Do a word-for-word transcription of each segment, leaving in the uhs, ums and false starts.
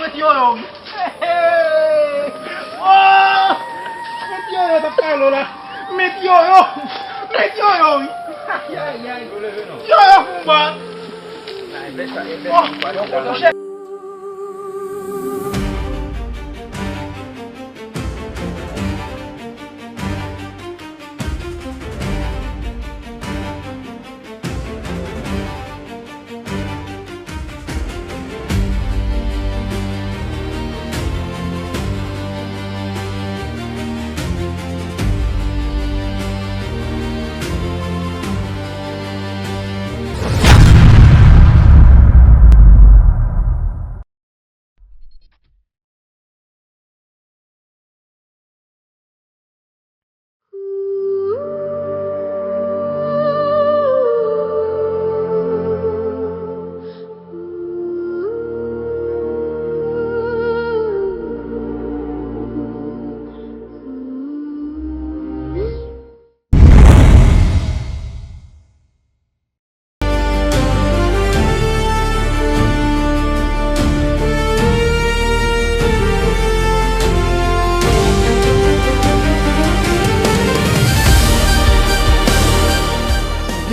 Met yoyo wi. Oh! Met yoyo t ap pale w la. Met yoyo. Met yoyo wi. Ay, ay, ay. Yoyo pou mwen. Oh, monchè.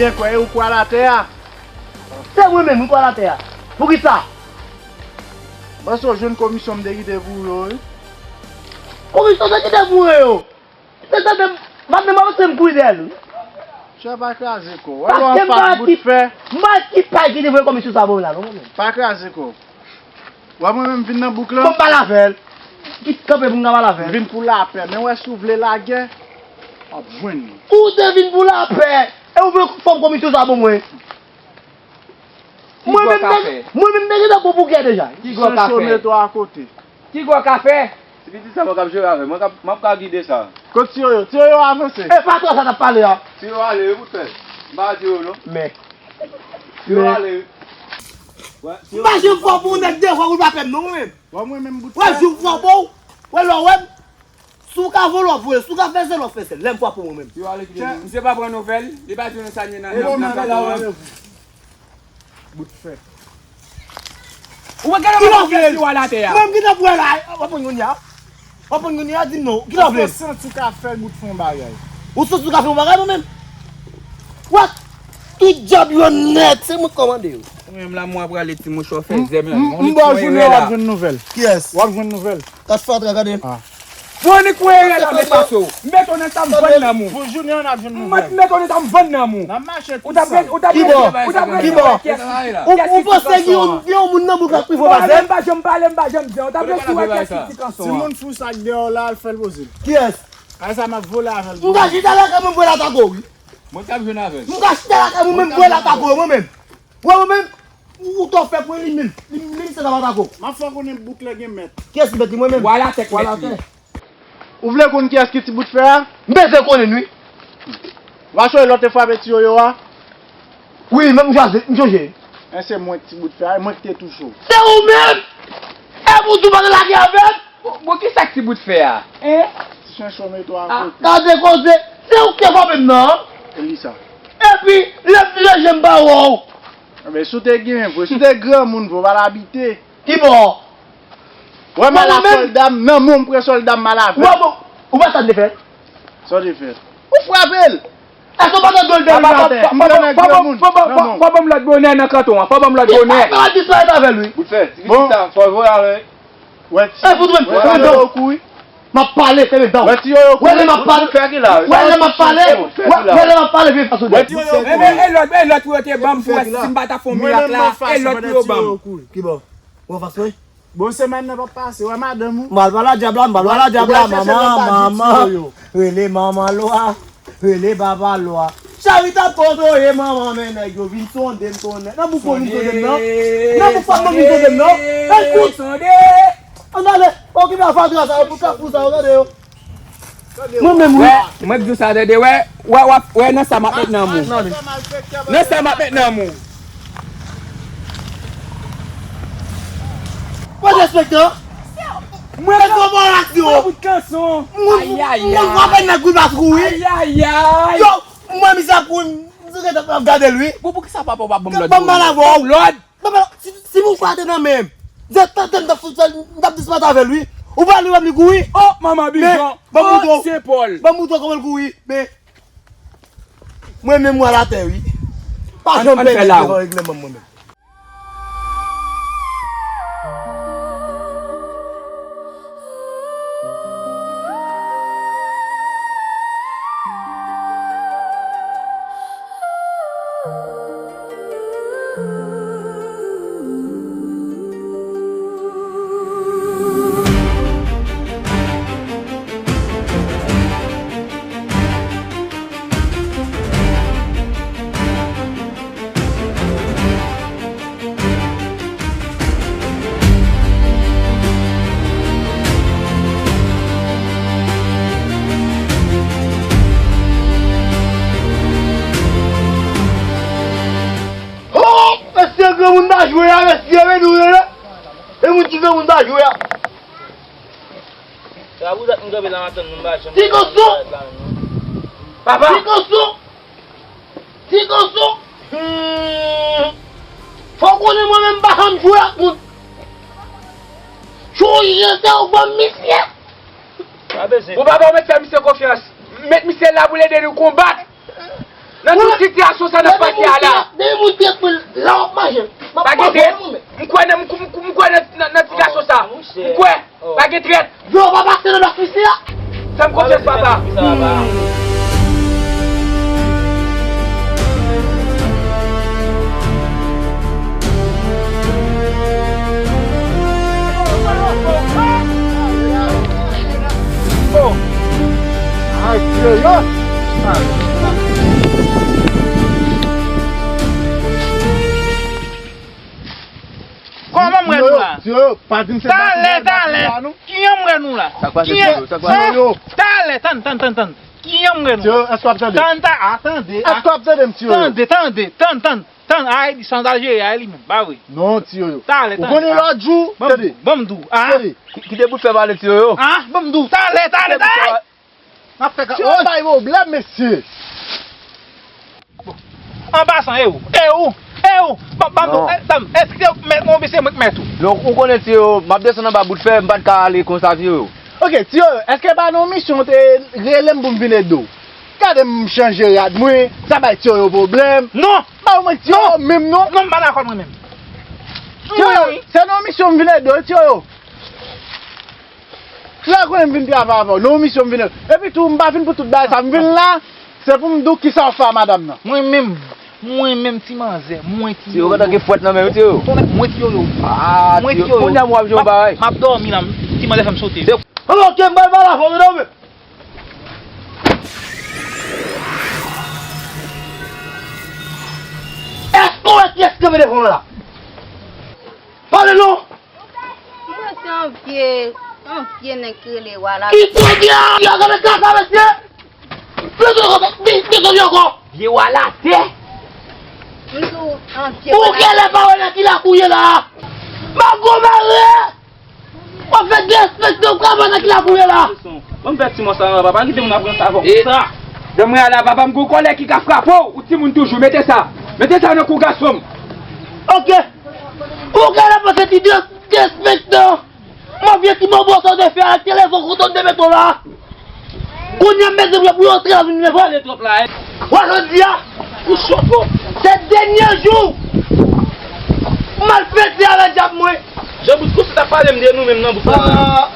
Byen kwè, ou kwè a latè a? Se mwen menm, ou kwè a latè a. Poukisa? Paske w jwenn komisyon m te kite pou yo, wi. Komisyon te kite pou yo? Se tande m, m ap menm avanse m kouri dèyè l, wi. Chè pa kraze kò w. Wè lè w anfas bout fè. M pa ki pay ki te voye komisyon sa ba w la, non, mwen menm. Pa kraze kò w. Wè mwen menm vin nan bouk lan. Fò m pale avè l. Ki kanpe pou m ka pale avè l. Vin pou lapè. Men wè si w vle lagè, w ap jwenn li. Ou te vin pou lapè. E ou vle fò m komisyon sa ba mwen. Mwen menm, mwen menm te gentan bon pou kè deja. Ki gwo ka fè? Sancho met ou akote. Ki gwo ka fè? Se pitit sa mwen k ap jere avè l. Mwen k ap, m ap ka gide sa. Kot Tiyoyo? Tiyoyo avanse. E pa twa sa t ap pale a. Tiyoyo ale, wi, bout fè. M pa Tiyoyo, non. Men. Tiyoyo ale, wi. M pa janm fò pou yon nèg de fwa pou l pa pè m, non, mwen menm. Wè mwen menm bout fè. Wè, jou m fò pou w. Wè, lè w wè m. Si w ka vole, w ap vole. Si w ka fè sèl, w ap fè sèl. Lè m frape w mwen menm. Yo ale kite nou. Misye pa pran nouvèl, li pa di nou sa n ye nan, nan, nan kanton an. Bout fè. Ou pa gade mwen fè yo a latè a. Mwen m gentan pran la. W ap pran kounye a. W ap pran kounye a, di m non. Ki la vle? Ou santi w ka fè l, bout fè yon bagay. Ou santi w ka fè yon bagay, mwen menm? What? Tout djab yo nèt, se mwen k kòmande yo. Ou menm la, mwen ap rale ti mouchwa fè zèm la. M ba w jounen, w ap jwenn nouvèl. Kiyès? W ap jwenn nouvèl. Kat fatra, gade. Pran ni kwen rèl la, met pase w. Met w nan sa m vann nan mou. Pou jounen an, n ap jwenn nouvèl. Met w nan sa m vann nan mou. N ap mache tou sal. Ou t ap rete, ou t ap rete. Kibò? Ou panse gen yon, gen yon moun nan bouk la k pi fò pase m? M pa janm pale, m pa janm di. Ou t ap rete sou wè kiyès ki ti kanson an. Timoun fou sa k dèyè w la, al fè l poze l. Kiyès? Kay sa m ap vole avè l. M ka chita lakay mwen, m vole atake w, wi. Mwen k ap jwenn avè l. M ka chita lakay mwen, m vole atake w, mwen menm. Wè, mwen menm. Ou, ou tò fè pou elimine l. Li, li, li, se sa pa tako. M ap fè w konnen bouk la gen mèt. Kiyès ki mèt li, mwen menm? Vwala tèt mèt li. Ou vle konn kiyès ki ti bout fè a? M bezwen konnen, wi. W a sonje lè w te frape ti yoyo a? Wi, men m chwazi, m sonje. Men se mwen ki ti bout fè a, e mwen ki te touche w. Se ou menm! E pou w tou pa t lage avè m? Bon, bon, kisa k ti bout fè a? Hein? Ti chanchon mete w akote. Gade koze, se ou ki te frape m nan. E li sa. Epi, lè m vire je m pa wè w. Enben, si w te gen vre, si w te granmoun vre, w pa t abite. Kibò? Wè m al a sòlda m, nan men w m pran sòlda m m al avè l. Wè bon, ou wè sa m te fè? Sa w te fè? Ou frape l. Èske w pa tande l dèyè l atè? M pran nèg granmoun nan men w. Fò ban m lòt bonè nan kanton an, fò ban m lòt bonè. Li pa ka disparèt avè l, wi. Bout fè, ti pitit sa, fò l voye avè l. Wè ti, e pou tou menm, wè ti yoyo kouri. M ap pale, fèmen dan w. Wè ti yoyo kouri. Wè lè m ap pale. Wè lè m ap pale. Wè lè m ap pale, vye fason de. Wè ti yoyo kouri. E lòt, e lòt pou yo te ban m pou wè si m pa ta fè yon mirak la, e lòt pou yo ban m. Kibò? Ou anfas mwen? Bon, semèn nan p ap pase, wè madanm ou. M al pale a dyab la, m al pale a dyab la, manman, manman. Rele manman lwa. Rele papa lwa. Charita poto e manman men nèg yo vin sonde m tonnè. Nan bouk ou vin sonde m nan. Nan bouk pa m vin sonde m nan. Èl kout. Ann ale. Okipe a fatra sa yo pou kafou sa yo gade yo. Mwen menm wi. Wè, mwen k di w sa tande wè. Wè, wè, wè nan sa m ap met nan mou. Nan sa m ap met nan mou. Mwen despektan. Mwen mwen mwen mwen bout kanson. Mwen mwen mwen nèg wi pa kou wi. Ayayay. Yo, mwen misye ap kou. Misye gentan ap gade l wi. Bon, poukisa papa w pa ban m lòd? Ban m mal avè w. Lòd. Ban m mal. Si, si mouchwa te nan men m. Se tenten m t ap fout fè l, m t ap dispat avè l, wi. Ou pale, w ap li kouri. Oh, manman Bijan. Ban m moutre w. Oh, Sen Pòl. Ban m moutre w kòman l kouri. Men, mwen menm, mwen atè, wi. Pa janm pèdi devan règleman mwen menm. Oh, mesye, granmoun pa jwe a, mesye, men nou rele. E moun ki granmoun pa jwe a. Ti Koso! Papa! Ti Koso! Ti Koso! Hmm. Fò w konnen mwen menm m pa janm jwe ak moun. Chirurgien sa ou ban m misye. Bon, papa, ou mèt fè misye konfyans. Met misye la pou l ede nou konbat. Nan tout sitiyasyon sa n ap pase a la. Depi moun trèt mwen la w ap mache. Pa gen trèt. M kwè nan, m, m, m kwè nan, nan, nan ti gason sa. M kwè. Pa gen trèt. Yo, pa pase nan lòt misye a. Fè m konfyans, papa. Oh. Adye, yo. Kòman m wè nou la? Tiyoyo, pa di m se Talè, talè. Kijan m wè nou la? Sa k pase, Tiyoyo? Sa k pase? Talè, tann, tann, tann, tann. Kijan m wè nou? Tiyoyo, èske w ap tande? Tann, tann, a, tande, a. Èske w ap tande m, Tiyoyo? Tande, tande, tann, tann, tann. Ay, li san al jere, ay, li menm, pa vre. Non, Tiyoyo. Talè, tann. Ou konnen lòt jou, tande. Ban m di w, a. Tande. Ki, ki te pou fè pale, Tiyoyo? A, ban m di w, talè, talè, talè. N ap fè ka. Tiyoyo bay pwoblèm, mesye. An pasan, e ou? E ou? E ou? Ban m, ban m, èske mèt mwen oubyen se mwen k mèt ou? Non, ou konnen, Tiyoyo, m ap desann anba bout fè, m pa t ka ale konsa, Tiyoyo. Ok, Tiyoyo, èske pa nan yon misyon ou te rele m pou m vin ede w? Gade m chanje rad mwen, sa bay Tiyoyo pwoblèm. Non! Ba mwen Tiyoyo menm non. Non, m pa dakò mwen menm. Tiyoyo, se nan yon misyon m vin ede w, Tiyoyo. Frè, konnen m vin travay avè w. Non, misyon m vin. Epi tou, m pa vin pou tout bagay sa. M vin la, se pou m di w kisa w fè a madanm nan. Mwen menm, mwen menm ti manzè, mwen Tiyoyo. Tiyoyo gentan gen fwèt nan men wi, Tiyoyo. Mwen Tiyoyo. Ah, mwen Tiyoyo. Kounye a m w ap jwe yon bagay. M ap dòmi la, ti manzè fè m sote. Anben, ok, m pral pale avè w, non, men. Èske w wè kiyès ki kanpe devan w la? Pale non! Mwen se yon vye, yon vye nèg ki rele Wala. Ki tande a! Yo, gade kaka, mesye! Desann ankò! Desann ankò! Vye Wala tè! M di w, yon vye Wala tè. Ou genlè pa wè nan ki lakou w ye la! M ap gwo mare! W ap fè derespekte w, kaka, nan ki lakou w ye la! Ban m fè ti mò sa, papa, pa kite moun ap ranse avè w konsa. Jan m rele la, papa, m gon kòlè ki ka frape w, ou timoun toujou, mete sa. Mete sa nan kou gason m. Ok. Ou genlè panse ti derespektan. Mwen vye ti bobo sa w te fè ak telefòn kote w te mete w la. Kounye a m bezwen pou yo antre nan vin devan. Pale twòp la, hein. Wè jodi a, ou cho twòp. Se dènye jou. M al fete avèk dyab mwen. Jan bout kousi t ap pale m de nou menm nan bout la. Ah,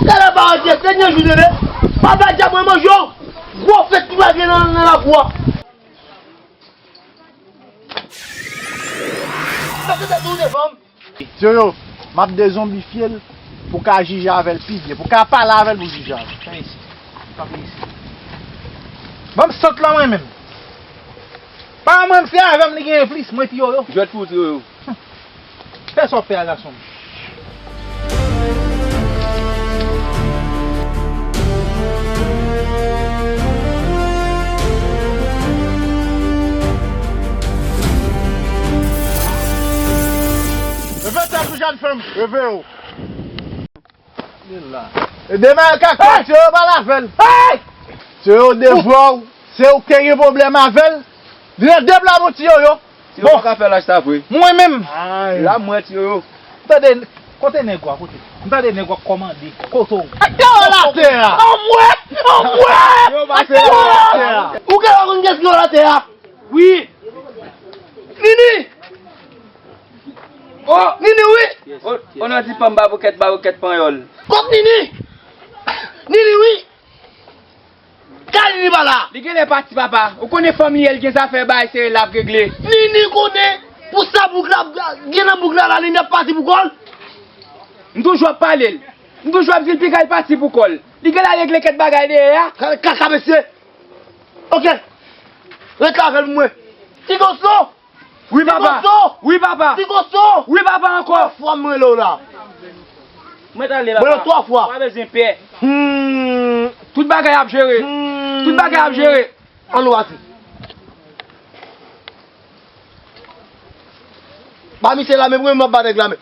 gade pa w di, se dènye jou tande. Pa bay dyab mwen manje w. Gwo fèt ki pral gen nan, nan lakou a. Mete tèt ou devan m. Tiyoyo, m ap dezonbifye l pou w ka jije avè l pi byen, pou w ka pale avè l pou w jije avè l. Vin isi. Kanpe isi. Ban m sant lan mwen menm. Pa mwen, se avè m li genyen plis, mwen Tiyoyo. Jwèt pou ou, Tiyoyo. Fè sa w ap fè a, gason m. Leve tèt ou, jèn fanm, leve w. E demen kaka, Tiyoyo pale avè l. Tiyoyo devwa w, se ou ki te gen pwoblèm avè l. Vin deplase w, Tiyoyo. Tiyoyo pa ka fè laj sa vre. Mwen menm. Ay. La mwen, Tiyoyo. Tande, Kote nèg ou a, kote? M tande nèg ou ap kòmande. Kote w? Ak te w la atè a! Anmwe! Anmwe! Yo pase yo atè a! Ou genlè konn kiyès ki yo la atè a? Wi! Nini! Oh! Nini wi! Oh, oh, nan di panm babokèt, babokèt panyòl. Kòk Nini! Nini wi! Kay Nini pa la! Li genlè pati, papa. Ou konnen fanmi l gen zafè bay sere l ap regle. Nini konnen pou sa boug la gen nan boug la la, Nini ap pati pou kò l? M toujou ap pale l. M toujou ap di l piga l pati pou kò l. Li genlè al regle kèk bagay dèyè a. Kaka mesye! Ok. Ret la avè l pou mwen. Ti Goso! Wi, papa. Ti Goso! Wi, papa. Ti Goso! Wi, papa, ankò. Twa fwa m rele w la. Mwen t ale, papa. Mwen twa fwa. Pa bezwen pè. Hmm. Tout bagay ap jere. Hmm. Tout bagay ap jere. Ann nou pati. Ba misye lamen pou mwen, m ap ba nèg lamen.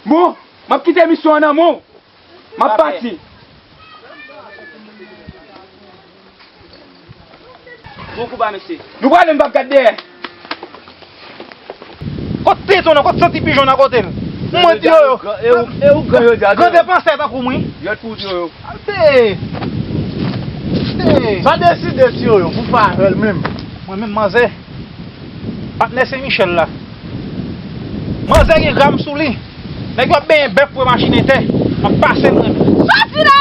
Bon, m ap kite misyon an nan men w. M ap pati. Bon kou ba mesye. Nou prale, m p ap gad dèyè. Kot tete w nan, kot santi pijon nan kote l? Mwen di yo yo. E ou, e ou gran yo di a. Gran depansè tankou mwen. Yòt pou di yo yo. Alte. Alte. Sa deside ti yo yo pou favè l menm. Mwen menm manzè. Patnè Sen Michèl la. Manzè gen ram sou li. Nèg yo ap benyen bèf pou machin etè. M ap pase l mwen. Soti la!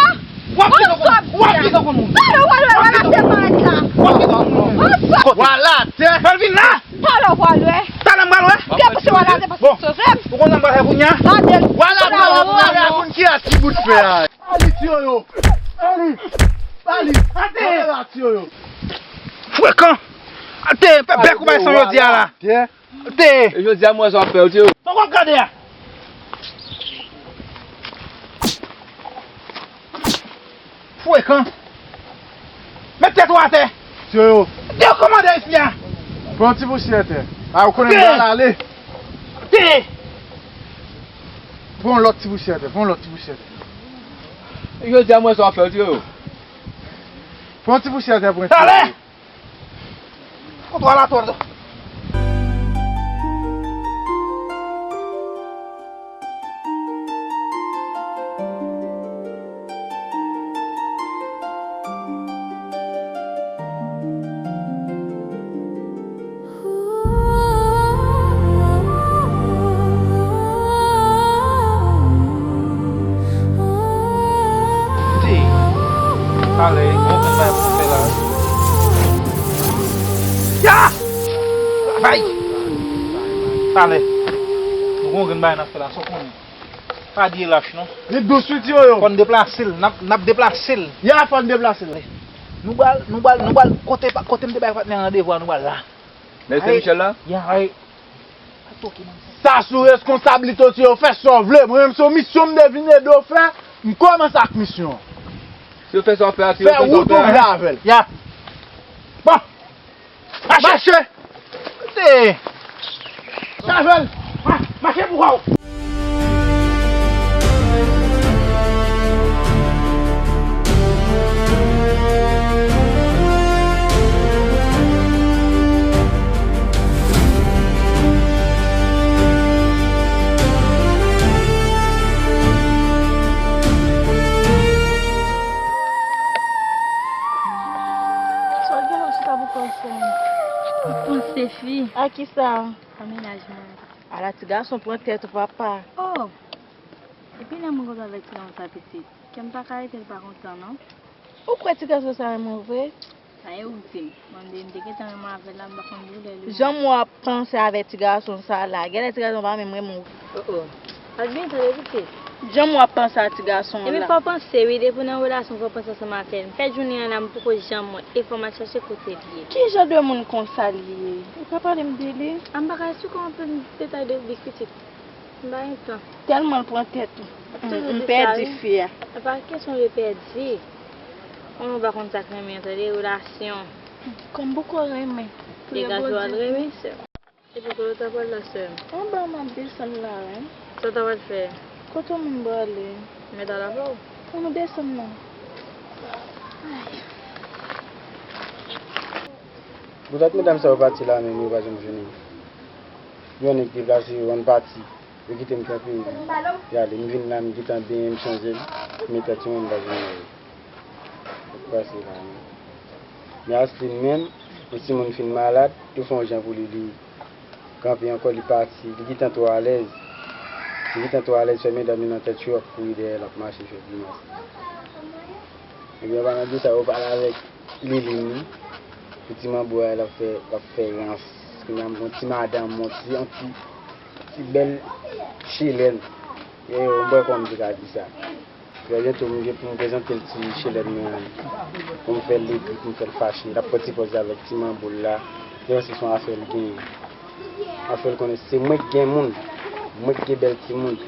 W ap kite konn, w ap kite konn moun. Talè w al wè, w al atè mari la. W ap kite konn moun. W al atè. Fè l vin la. Talè w al wè. Talè m pral wè. Depoze w al atè paske w sove m. Ou konn sa m pral fè kounye a? Gade l. W al atè, w ap pale a moun ki a ti bout fè a. Ali ti yo yo. Ali. Ali. Atè. Atè ti yo yo. Frekan. Atè, fè bèk ou bay san jodi a la. Atè. Te. E jodi a m wè sa w ap fè yo, Tiyo. Sa w ap gade a? Frekan. Met tèt ou atè. Tiyo. Te yo kòmande isi a. Pran yon ti pousyè atè. A, ou konnen m pral ale. Te. Pran yon lòt ti pousyè atè. Pran yon lòt ti pousyè atè. E jodi a m wè sa w ap fè yo, Tiyo. Pran yon ti pousyè atè pou mwen. Talè! Kontwa la twò. Ti, talè, bon, konn bagay pou fè la. Ya! Bay! Talè. Nou gon grenn bagay n ap fè la, sa w konnen. Pa di lach non. Li dous wi ti yo yo. Fò n deplase l, n ap, n ap deplase l. Ya, fò n deplase l. Nou pral, nou pral, nou pral, kote, kote m te bay patnè randevou a, nou pral la. Mesye Michel la? Ya, ay. Sa sou reskonsablite w, ti yo, fè sa w vle. Mwen menm se yon misyon m te vin ede w fè, m kòmanse ak misyon an. Si w fè sa w fè a, ti yo, fè wout ou vle avè l. Ya. Bon. Mache! Mache! Te. Chaje l. Ma-, mache pou kò w. Sa w gen nan chita pou panse? Panse fi. A kisa? A mennaj mwen. Ala ti gason pran tèt ou papa. Oh! Epi lè mwen kontan avèk ti gason sa pitit, kè m pa ka rete l pa kontan non. Ou kwè ti gason sa renmen w vre? Sa e ou k di m. Mwen menm m te gentan renmen avè l la, m pa konn doulè li. Jan m wè w ap panse avè ti gason sa la, genlè ti gason pa menm renmen w. Oh oh. Ak byen tande pitit. Jan m wè w ap panse a ti gason la. Epi fò w panse wi, depi w nan relasyon fò w panse ansanm avè l. M fèt jounen an la m poko janm wè, e fò m al chache kote l ye. Ki jan de moun konsa l ye? Ou ka pale m de li? A m pa ka esplike w anpil detay de li pitit. M pa gen tan. Tèlman l pran tèt ou. M pèdi fi a. E pa kesyon de pèdi. Ou menm ou pa konn sa k renmen an tande, relasyon. Kòm poko renmen. Degaje w al renmen sè m. Epi kote w ta pral la sè m? Anba m ap desann la wi. Sa w ta pral fè? Kote w menm prale? Mèt al avè w. Ann nou desann non. Poutèt medam sa yo pati la menm yo pa janm jwenn yon nèg deplase yo ann pati. Yo kite m kanpe, y ale. M vin la, m gentan benyen, m chanje, m mete timoun m pa vin la. Sa k pase la menm? Men Aslin menm, yon timoun fin malad, yo fè yon jan pou li, li kanpe ankò, li pati, li gentan twò alèz. Li gentan twò alèz, fè medam yo nan tèt yo, ap kouri dèyè l, ap mache fè grimas. Ebyen, an palan de sa, yo pale avèk Liline wi. Pou ti manbo a, l ap fè, l ap fè rans. Kounye a, yon ti madanm, yon ti, yon ti, ti bèl chelèn. E, m pa kwè m te ka di sa. Trè byento, m gen pou m prezante l ti chelèn mwen an. Pou m fè l egri, pou m fè l fache. L ap pran ti pòz avèk ti manbo l la. Li panse se yon afè l genyen. Afè l konnen se mwen k gen moun. Mwen k gen bèl timoun.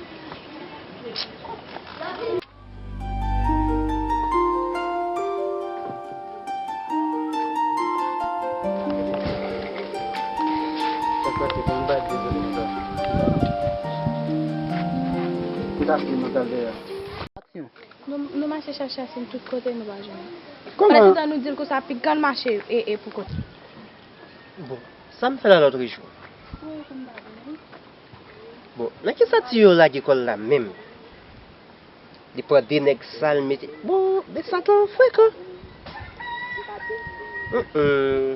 Sa k pase? Kòman bagay dezole konsa? Ki ta fè nou t al dèyè? Nou, nou mache chache Aslin tout kote, nou pa jwenn li. Kòman? Prezidan nou di l konsa, piga l mache e, e pou kont li. Bon, sa m fè la lòt jou? Bon, nan kisa Tiyo lage kò l la menm? Li pran de nèg sal mete. Bon, nèg sa twò frekan. Hum, hum.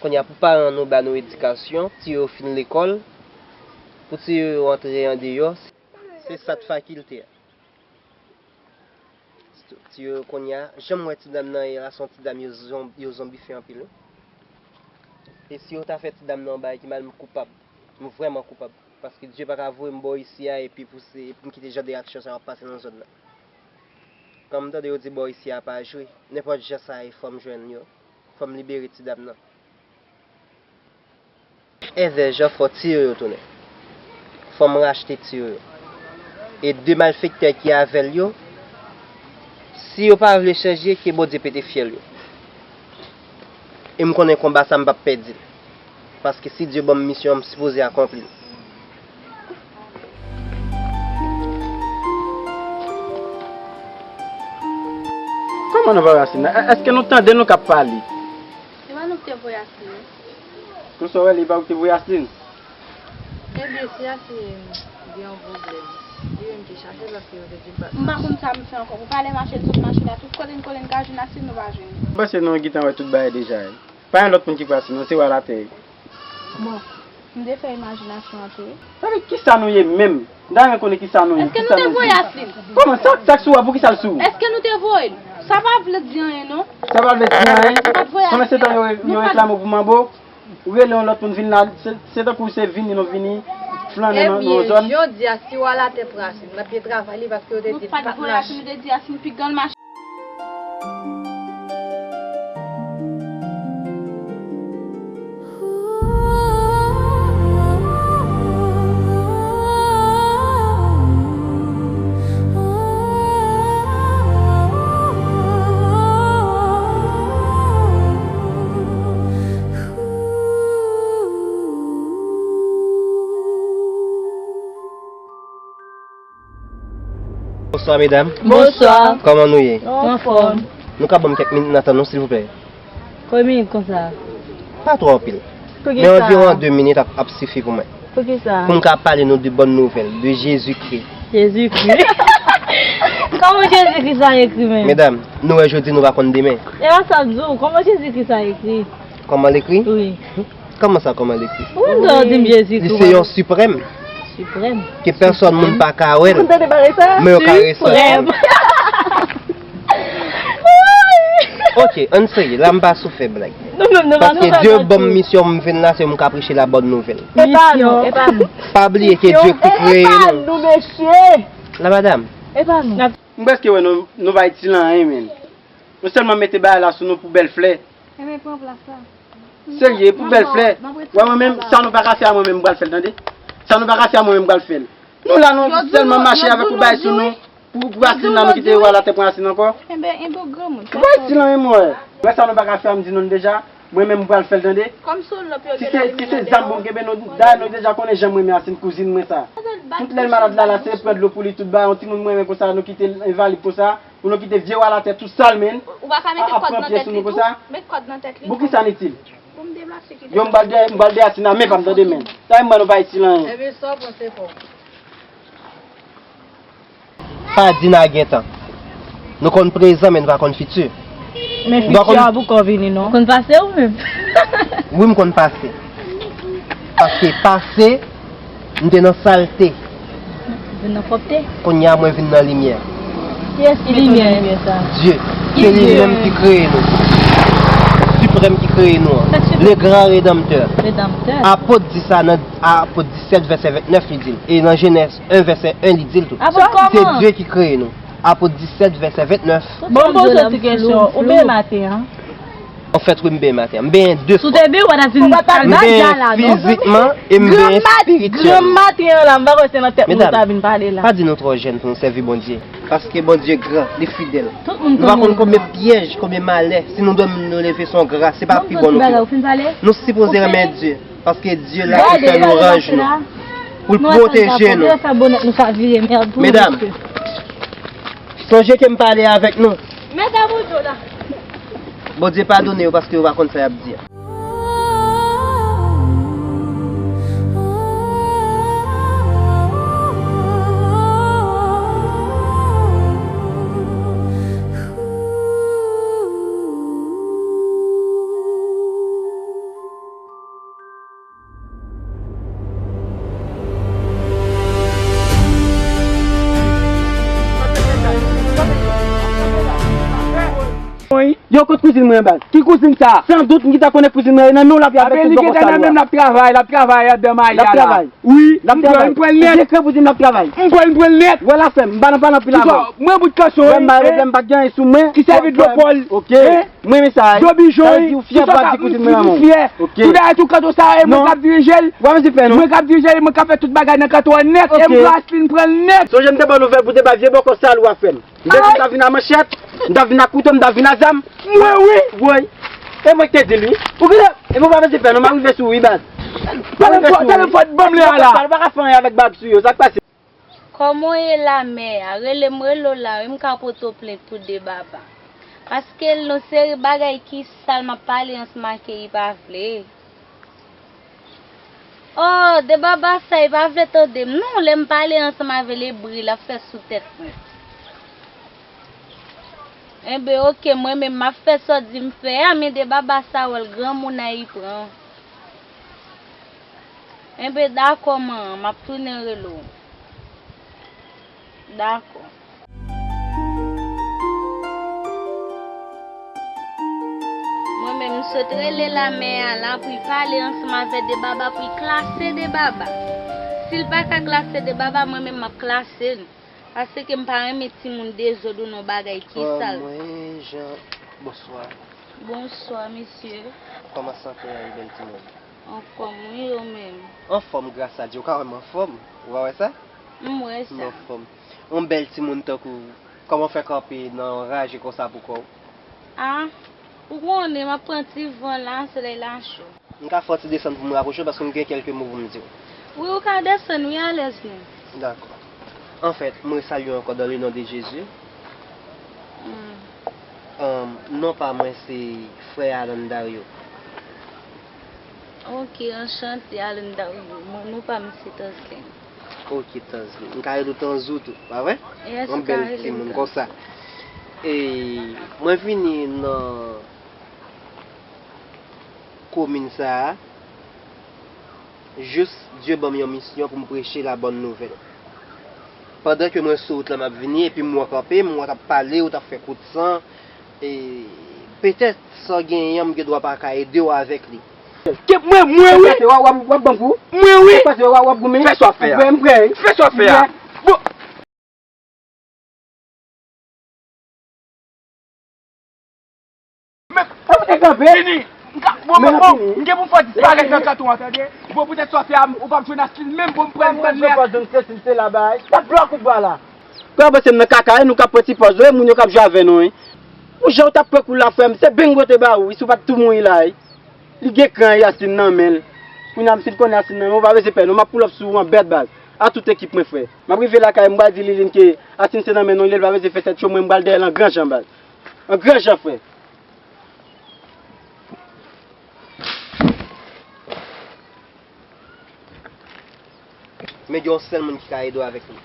Kounye a pou paran nou ba nou edikasyon, Tiyo fin lekòl, pou Tiyo antre andeyò, se sat fakilte a. Ti yo kounye a, jan m wè ti dam nan ye la, se yon ti dam yo zon-, yo zonbifye anpil wi. E si yo ta fè ti dam nan yon bagay ki mal, m koupab. M vrèman koupab. Paske Dye pa ka voye m bò isi a epi pou se, pou m kite jan de aksyon sa yo ap pase nan zòn nan. Kan m tande yo di bò isi a pa jwe, nenpòt jan sa ye fò m jwenn yo. Fò m libere ti dam nan. Èvè Jan, fò Tiyo yo tounen. Fò m rachte Tiyo yo. E de malfektè ki avè l yo, si yo pa vle chanje, ke Bondye pete fyèl yo. E m konnen konba sa m p ap pèdi l. Paske si Dye ban m misyon an, m sipoze akonpli l. Kòman nou pa rasin nan? È-, èske nou tande nou k ap pale? Se pa nou ki te voye Aslin. Konsa w wè li pa ou ki te voye Aslin? Ebyen, si Aslin gen yon pwoblèm, li menm ki chache l paske yo te di l pa t mache. M pa konn sa m fè ankò. Pou pale mache, l sot mache la, tout kote n kole n ka jwenn Aslin, nou pa jwenn li. M panse nou gentan wè tout bagay deja wi. Pa gen lòt moun ki pase non, se wè latè. Bon, m te fè imajinasyon an tou wi. Sa vle di kisa nou ye menm? M ta renmen konnen kisa nou ye. Èske nou te voye Aslin? Kòman sa, sa k sou a, poukisa l sou? Èske nou te voye l? Sa pa vle di anyen non. Sa pa vle di anyen. Nou pa t voye Aslin. Pandan se tan yo, yo reklame w pou manbo, ou rele yon lòt moun vin la, se, se tankou se vini nou vini flannen nan, nan yon zòn. Ebyen, jodi a, si w a latè pran Aslin, n ap gen travay li paske yo te di l pa t mache. Nou pa t voye Aslin, nou te di Aslin piga l mache. Bonswa medam. Bonswa. Kòman nou ye? Nou anfòm. Nou ka ban m kèk minit nan tan nou silvouplè? Konbyen minit konsa? Pa twò anpil. Men anviwon de minit ap, ap sifi pou mwen. Poukisa? Pou m ka pale nou de bòn nouvèl, de Jezikri. Jezikri? Kòman Jezikri sa ekri menm? Medam, nou wè jodi, nou pa konn demen. E pa sa m di w, kòman Jezikri sa ekri? Kòman l ekri? Wi. Kòman sa, kòman l ekri? Ou menm sa w di m Jezikri. Li se yon siprèm. Siprèm. Ke pèsòn moun pa ka wè l, men yo ka resanti l. Siprèm. Ok, ann serye, la m pa sou fè blag. Nou menm, nou pa sou fè blag tou. Paske Dye ban m misyon, m vin la, se pou m ka preche la bòn nouvèl. E pa nou, e pa nou. Pa bliye ke Dye ki kreye nou. E pa nou, mesye. La madam. E pa nou. M prèske wè nou, nou pa itil anyen, menm. Nou sèlman mete bagay la sou nou pou bèl flè. Ebyen, pran plas la. Serye, pou bèl flè. Wè, mwen menm, sa nou pa ka fè a mwen menm, m pral fè l, tande. Sa nou pa ka fè a mwen menm, m pral fè l. Nou la, nou sèlman mache avèk yon bagay sou nou. Pou, pou Aslin la, nou kite yo a latè pran Aslin ankò. Enben, enben, granmoun. Ou pa itil anyen, mwen. Wè sa nou pa ka fè a, m di nou l deja. Mwen menm, m pral fè l, tande. Si se, si se zam pou m kenbe, nou, dayè, nou deja konnen jan m renmen Aslin, kouzin mwen sa. Tout lè l malad la, la, se pran dlo pou li, tout bagay, yon timoun m renmen konsa, nou kite l envalid konsa. Pou nou kite vye w alatè tou sal, menn. Ou pa ka mete kòd nan tèt li tou? Met kòd nan tèt li. Pou kisa n itil? Pou m deplase ki. Yo, m pral dèyè, m pral dèyè Aslin a men pa m, tande, menn. Sa menm mwen nou pa itil anyen. Ebyen, sa w panse fò? Pa di n a gentan. Nou konn prezan, men nou pa konn fiti. Men fiti a poko vini, non. Ou konn pase ou menm? Wi, m konn pase. Paske pase, m te nan salte. Vin nan pwòpte. Kounye a, mwen vin nan limyè. Kiyès ki mete w nan limyè sa? Dye. Se li menm ki kreye nou. Siprèm ki kreye nou an. Le grand rédempteur. Apot di sa nan Apot disèt vèsè ventnèf li di l. E nan Jenèz en vèsè en li di l tou. Apot kòman? Se Dye ki kreye nou. Apot disèt vèsè ventnèf. Bon, m poze w ti kesyon. Ou benyen maten an? Anfèt, wi, m benyen maten an. M benyen de fwa. M benyen fizikman e m benyen espirityèlman. Granm maten an la, m pa kwè se nan tèt nou sa vin pale la. Pa di nou twò jèn pou nou sèvi Bondye. Paske Bondye gran, li fidèl. Nou pa konn konbyen pyèj, konbyen malè, si nou dòmi, nou leve, se yon gras, se pa pi bon nou ki bon. Nou sipoze renmen Dye. Paske Dye la pou l fè lwanj nou, pou l pwoteje nou. Medam, sonje ke m pale avèk nou. Bondye padone yo paske yo pa konn sa y ap di a. Yo, kot kouzin mwen an baz? Ki kouzin sa? San dout, m gentan konnen kouzin mwen nan men w l ap travay, l ap travay anndan Maya la. L ap travay. Wi, m pran, m pran l nèt. Ou dekre pou di m l ap travay. M pran, m pran l nèt. Wè la fè m, m pa nan, pa nan pil avan. Mwen bout kanson, wi. Wè m pa, m pa gen anyen sou mwen. Ki sèvi dlo Pòl. Ok. Mwen men sa. Dlo bijon, wi. Sa vle di ou fyè pou ap di kouzin mwen an. Ok. Tout bagay, tout kanton sa, e mwen k ap dirije l. Wè, mwen se pè non. Mwen k ap dirije l, e mwen k ap fè tout bagay nan kanton an nèt. E m pran, m pran l nèt. Sonje m te ba w nouvèl pou te bay vye bòkò sal ou a fè m. M te di m t ap vin a manchèt, m t ap vin a kouto, m t ap vin a zam. Mwen, wi. Woy. E mwen ki te di l, wi. Ou genlè, e mwen pa bezwen fè non, m a rive sou ou, wi, baz. Tande m fò, tande m fò, ban m lè a la. Ou pa ka fè anyen avèk bab sou yo, sa k pase? Kòman w ye la, mè a? Rele m, rele w la, wi, m ka pote w plent pou de baba. Paske l yon seri bagay ki sal m ap pale ansanm ak li, li pa vle. Oh, de baba sa, li pa vle tande m non, lè m pale ansanm avè l, e bri l ap fè sou tèt mwen. Enben, oke, mwen menm, m ap fè sa w di m fè a, men de baba sa, wè l granmoun a, li pran. Enben, dakò, man, m ap tounen rele w. Dakò. Mwen menm, m sot rele lamè a la pou l pale ansanm avè de baba, pou l klase de baba. Si l pa ka klase de baba, mwen menm, m ap klase l. Paske m pa renmen timoun dezòd ou nan bagay ki sal. Mwen, Jean, bonswa. Bonswa, mesye. Kòman sante a ye, bèl timoun? Anfòm, wi, ou menm? Anfòm, gras a Dye. Ou ka wè m anfòm? Ou pa wè sa? M wè sa. M anfòm. Yon bèl timoun tankou w, kòman w fè kanpe nan yon raje konsa pou kò w? A, ou konnen, m ap pran ti van la, solèy la cho. M ka fè yon ti desann pou m rapwoche w, paske m gen kèlke mo pou m di w. Wi, ou ka desann, wi, alèz non. Dakò. Anfèt, mwen salye w ankò dans le nom de Jésus. Hmm. Ahn, non pa mwen se frè Alan Dario. Ok, anchante, Alan Dario. Mwen, non pa m se Tanzlin. Ok, Tanzlin. M ka rele w Tanzou tou, pa vre? Yes, ou ka rele m Tanzou. Yon bèl timoun konsa. E mwen vini nan komin sa a, jis Dye ban m yon misyon pou m preche la bòn nouvèl. Pandan ke mwen sou wout la, m ap vini, epi m wè w kanpe, m wè w t ap pale, ou t ap fè kout san, e petèt sa w genyen an, m gen dwa pa ka ede w avèk li. Kep mwen, mwen wi. W ap, w ap, w ap ban m kou? Mwen wi. W ap pase, w ap, w ap goumen? Fè sa w ap fè a. M prè, m prè. Fè sa w ap fè a. Bon. Men, fini. M ka, bon, bon, bon, m gen pou m fè w disparèt nan kanton an, tande? Bon, poutèt sa w fè a, ou p ap jwenn Asline menm, bon, m pran, m pran nèt. Pòz, se, se, se la bay. Y ap bloke ou ba la. Kòman panse m nan kaka, e nou k ap pran ti pòz, wi, moun yo k ap jwe avè nou, wi. Pou jan w t ap pran kou la, frè m, se bengo te ba ou, wi, si w pa t tou mouri la, wi. Li gen kran, Asline nan men l. Kounye a, si l konnen Asline nan men w, ou pa bezwen pè, non, m ap pull up sou ou an bèt, baz. A tout ekip mwen, frè. M ap rive lakay, m pral di Liline ke Asline se nan men nou li ye, l pa bezwen fè tèt cho, mwen, m pral dèyè l an gran jan, baz. An gran jan, frè. Men gen yon sèl moun ki ka ede w avèk li.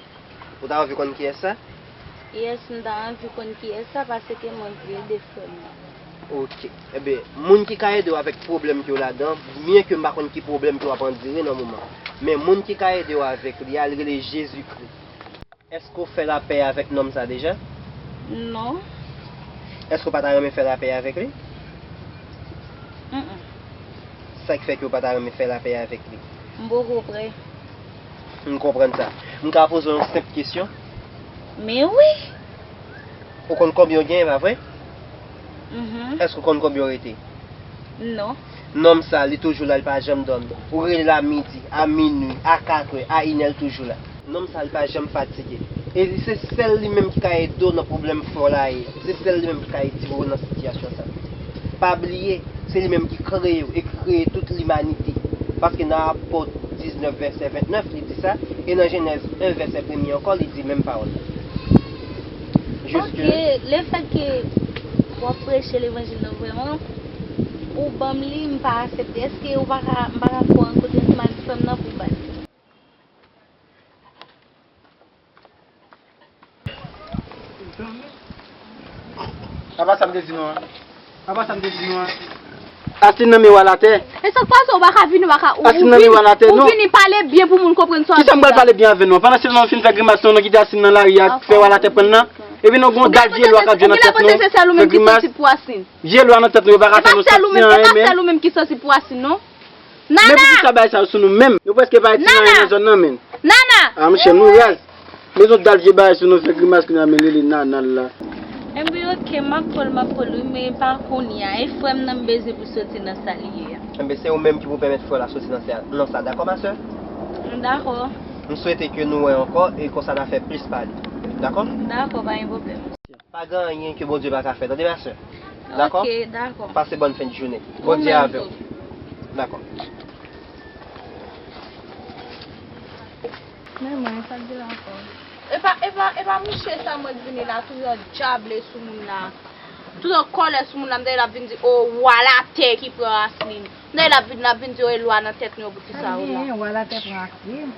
Ou ta anvi konn kiyès sa? Yes, m ta anvi konn kiyès sa, paske mwen vle de frè m nan. Ok. Enben, moun ki ka ede w avèk pwoblèm ke w ladan, byen ke m pa konn ki pwoblèm ke w ap andire nan moman, men moun ki ka ede w avèk li a, li rele Jezikri. Èske w fè lapè avèk nonm sa deja? Non. Èske w pa ta renmen fè lapè avèk li? Mm-mm. Sa k fè ke w pa ta renmen fè lapè avèk li? M poko prè. M konprann sa. M ka poze w yon senp kesyon? Men wi. Ou konn konbyen w genyen, pa vre? Mhm. Èske w konn konbyen w rete? Non. Nonm sa, li toujou la, li pa janm dòmi. Ou rele l a midi, a minui, a katrè, a inè, li toujou la. Nonm sa, li pa janm fatige. E se sèl li menm ki ka ede w nan pwoblèm frè w la ye. Se sèl li menm ki ka retire w nan sitiyasyon sa. Pa bliye, se li menm ki kreye w e ki kreye tout limanite. Paske nan Apot diznèf vèsè vennèf, li di sa, e nan Jenèz en vèsè premye ankò, li di menm pawòl la. Jiske Ok, lefètke w ap preche levanjil nan vrèman, ou ban m li, m pa aksepte. Èske ou pa ka, m pa ka fè w rankontre ansanm avèk frè m nan pou w ba l? Apa sa m te di nou an? Apa sa m te di nou an? Asin nan men w al atè. E sa k pase, ou pa ka vini, ou pa ka, ou, Asin ou nan men w vini, al atè, ou non. Vini pale byen pou moun konprann sa w ap di la. Kisa m pral pale byen avè nou an? Pandan se tan nou fin fè grimas nou, nou kite Asin nan lari a, fè w al atè pran l nan. Epi nou gon dal vye lwa k ap jwe nan tèt nou, fè grimas. Vye lwa nan tèt nou, yo pa ka fè nou santi anyen, men. E pa sèl ou menm ki sansib pou Asin, non. Nana! Men poukisa bagay sa yo sou nou menm? Nou prèske pa retire anyen nan zòn nan, men. Nana! A, monchè, nou raz. Men zot dal vye bagay sou nou, fè grimas kounye a, men li rele Nana la. Enben, ok, m ap pran l, m ap pran l, wi, men pa kounye a. E frè m nan m bezwen pou soti nan sa li ye a. Enben, se ou menm ki pou pèmèt frè w la soti nan sa, nan sa, dakò, ma sè? Dakò. M swete ke nou wè ankò, e konsa n a fè plis pale. Dakò? Dakò, pa gen pwoblèm. Pa gen anyen ke Bondye pa ka fè, tande, ma sè. Dakò? Ok, dakò. Pase bòn fen de jounen. Bondye avè w. Dakò. Men mwen, sa k di la ankò? E pa, e pa, e pa mouche sa mwen t vini la, toutan dyable sou moun la. Toutan kòlè sou moun la, m tande l ap vin di, o, wa latè ki pran Aslin. M tande l ap vin, l ap vin di, o, e lwa nan tèt nou yo, poukisa yo la. Sa byen, wa latè pran Aslin.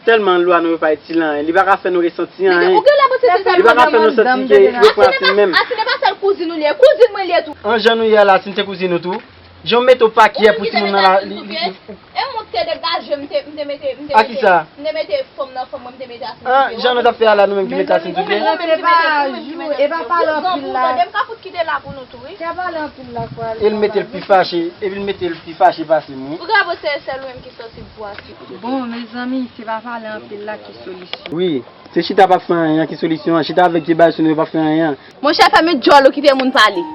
Tèlman lwa nou yo pa itil anyen. Li pa ka fè nou resanti anyen. Ou genlè panse se sèl mwen. Li pa ka fè nou santi ke yo pran Aslin menm. Aslin e pa sèl kouzin ou li ye, kouzin mwen li ye tou. An jan nou ye a la, Aslin se kouzin ou tou. Jan w mete w pa kyè pou timoun nan la, li, li, li. E m te degaje, m te, m te mete, m te mete, m te mete fanm nan fanm mwen, m te mete Aslin sou pye. An jan nou t ap fè a la, nou menm ki mete Aslin sou pye. Mezanmi, se pa jou, e pa pale anpil la. Tande, m ka fout kite la pou nou tou, wi. Kè pale anpil la pou ale. E l mete l pi fache, epi l mete l pi fache pase m, wi. Ou ka panse se sèl ou menm ki sansib pou Aslin. Bon, mezanmi, se pa pale anpil la ki solisyon. Wi, se chita p ap fè anyen an ki solisyon an. Chita avèk vye bagay sou nou yo p ap fè anyen an. Monchè, fèmen djòl ou, kite moun pale.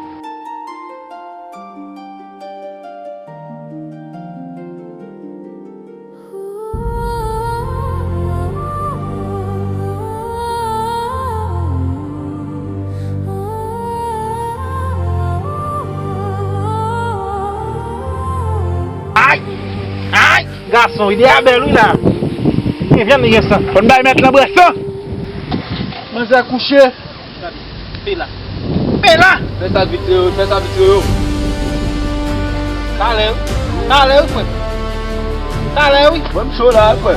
Ay! Ay! Gason, ide a bèl wi la. Gen vyann, gen san. Fò n bay mèt lan bwè san. Manzè kouche. Pela. Pela! Fè sa vitre yo, fè sa vitre yo. Talè wi. Talè wi, frè. Talè wi. Mwen m cho la, frè.